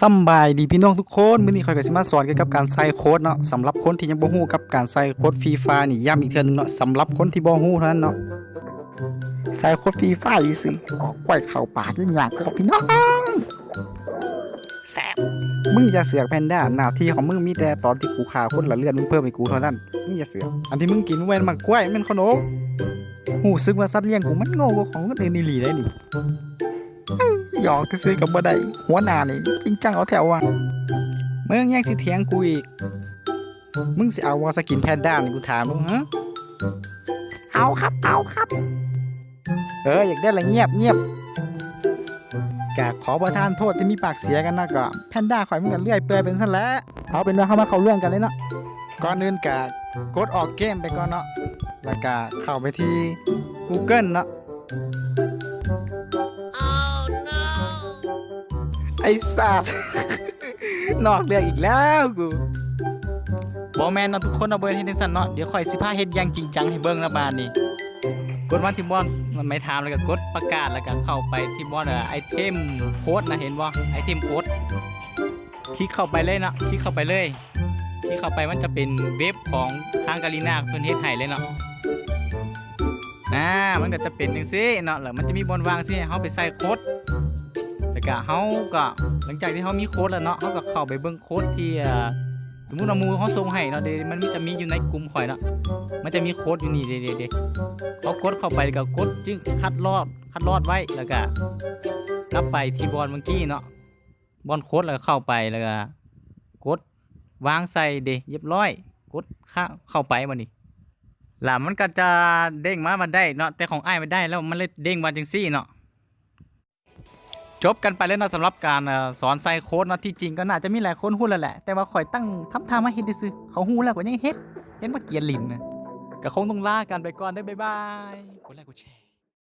ສຳບາຍດີພີ່ນ້ອງທຸກຄົນ, ມື້ນີ້ຂ້ອຍກໍຊິມາສອນກ່ຽວກັບການໃສ່ໂຄດເນາະ. ສຳລັບຄົນທີ່ຍັງບໍ່ຮູ້ກັບການໃສ່ໂຄດຟຣີຟາຍນີ້ ຢ້ຳອີກເທື່ອໜຶ່ງເນາະ, ສຳລັບຄົນທີ່ບໍ່ຮູ້ເທົ່ານັ້ນເນາະ. ໃສ່ໂຄດຟຣີຟາຍຊື່ໆ ເອົາກ້ວຍເຂົ້າປາກ ຍາກກໍພີ່ນ້ອງ ແຊບ. ມຶງຢ່າເສືອກແພນດ້າ, ໜ້າທີ່ຂອງມຶງມີແຕ່ຕອນທີ່ກູຂ້າຄົນລະເລືອດມຶງເພີ່ມໃຫ້ກູເທົ່ານັ້ນ, ມຶງຢ່າເສືອກ. ອັນທີ່ມຶງກິນບໍ່ແມ່ນໝາກກ້ວຍ, ແມ່ນຂະໜົມ. ຮູ້ສຶກວ່າສັດລ້ຽງກູມັນໂງ່ກວ່າຂອງຄົນອື່ນອີ່ຫຼີເດ້ນີ້. ຫຍອກຊື່ໆກໍບໍ່ໄດ້, ຫົວໜ້ານີ້ຈິງຈັງເອົາແທ້ວ່າ. ມຶງຍັງຊິຖຽງກູອີກ? ມຶງຊິເອົາບໍ່ສະກິນແພນດ້ານີ້ ກູຖາມມຶງ? ຫຶ ເອົາຄັບ ເອົາຄັບ. ເອີ ຢາກໄດ້ລະງຽບໆ. ກະຂໍປະທານໂທດທີ່ມີປາກເສຍກັນນະ, ກໍແພນດ້າຂ້ອຍມັນກໍເລື່ອຍເປື່ອຍເປັນຊັ້ນແຫຼະ. ເອົາເປັນວ່າເຮົາມາເຂົ້າເລື່ອງກັນເລີຍເນາະ. ກ່ອນອື່ນກະກົດອອກເກມໄປກ່ອນເນາະ, ແລ້ວກະເຂົ້າໄປທີ່ກູເກີນເນາະ. ໄອ້ສັດ ນອກເລື່ອງອີກແລ້ວກູ. ບໍ່ແມ່ນເນາະທຸກຄົນເນາະ, ບໍ່ແມ່ນເຮັດຈັ່ງຊັ້ນເນາະ. ດຽວຂ້ອຍຊິພາເຮັດຢ່າງຈິງຈັງໃຫ້ເບິ່ງນະບາດນີ້. ກົດມາທີ່ບ່ອນໄມ້ຖາມ ແລ້ວກໍກົດປະກາດ ແລ້ວກໍເຂົ້າໄປທີ່ບ່ອນ ເອີ ໄອເທັມໂຄດນະ, ເຫັນບໍ່ ໄອເທັມໂຄດ. ຄລິກເຂົ້າໄປເລີຍເນາະ, ຄລິກເຂົ້າໄປເລີຍ. ທີ່ເຂົ້າໄປມັນຈະເປັນເວັບຂອງທາງກາລີນາເພິ່ນເຮັດໃຫ້ເລີຍເນາະ. ອາ ມັນກໍຈະເປັນຈັ່ງຊີ້ເນາະ, ແລ້ວມັນຈະມີບ່ອນວ່າງຊີ້ໃຫ້ເຮົາໄປໃສ່ໂຄດ. ແລ້ວກະເຮົາກໍ ຫຼັງຈາກທີ່ເຮົາມີໂຄດແລ້ວເນາະ, ເຮົາກໍເຂົ້າໄປເບິ່ງໂຄດທີ່ ເອີ ສົມມຸດວ່າໝູ່ເຮົາສົ່ງໃຫ້ເນາະ, ເດ ມັນຈະມີຢູ່ໃນກຸ່ມຂ້ອຍເນາະ, ມັນຈະມີໂຄດຢູ່ນີ້ເດ ເດ ເດ. ເຮົາກົດເຂົ້າໄປ ແລ້ວກໍກົດຈຶ່ງຄັດລອດ ຄັດລອດໄວ້, ແລ້ວກະກັບໄປທີ່ບ່ອນເມື່ອກີ້ເນາະ. ບ່ອນໂຄດ ແລ້ວກໍເຂົ້າໄປ ແລ້ວກໍກົດວາງໃສ່ເດ ຮຽບຮ້ອຍ. ກົດເຂົ້າໄປບັດນີ້ ແລ້ວມັນກໍຈະເດ້ງມາວ່າໄດ້ເນາະ, ແຕ່ຂອງອ້າຍມັນໄດ້ແລ້ວ ມັນເລີຍເດ້ງມາຈັ່ງຊີ້ເນາະ. ຈົບກັນໄປແລ້ວເນາະ ສຳລັບການ ເອີ ສອນໃສ່ໂຄດເນາະ. ທີ່ຈິງກໍໜ້າຈະມີຫຼາຍຄົນຮູ້ແລ້ວແຫຼະ, ແຕ່ວ່າຂ້ອຍຕັ້ງທຳທ່າມາເຮັດຊື່ໆ, ເຂົາຮູ້ແລ້ວກໍຍັງເຮັດ, ເຫັນວ່າກຽນຫຼິ້ນນະ. ກໍຄົງຕ້ອງລາກັນໄປກ່ອນເດີ, ບາຍບາຍ. ກົດໄລ ກົດແຊ.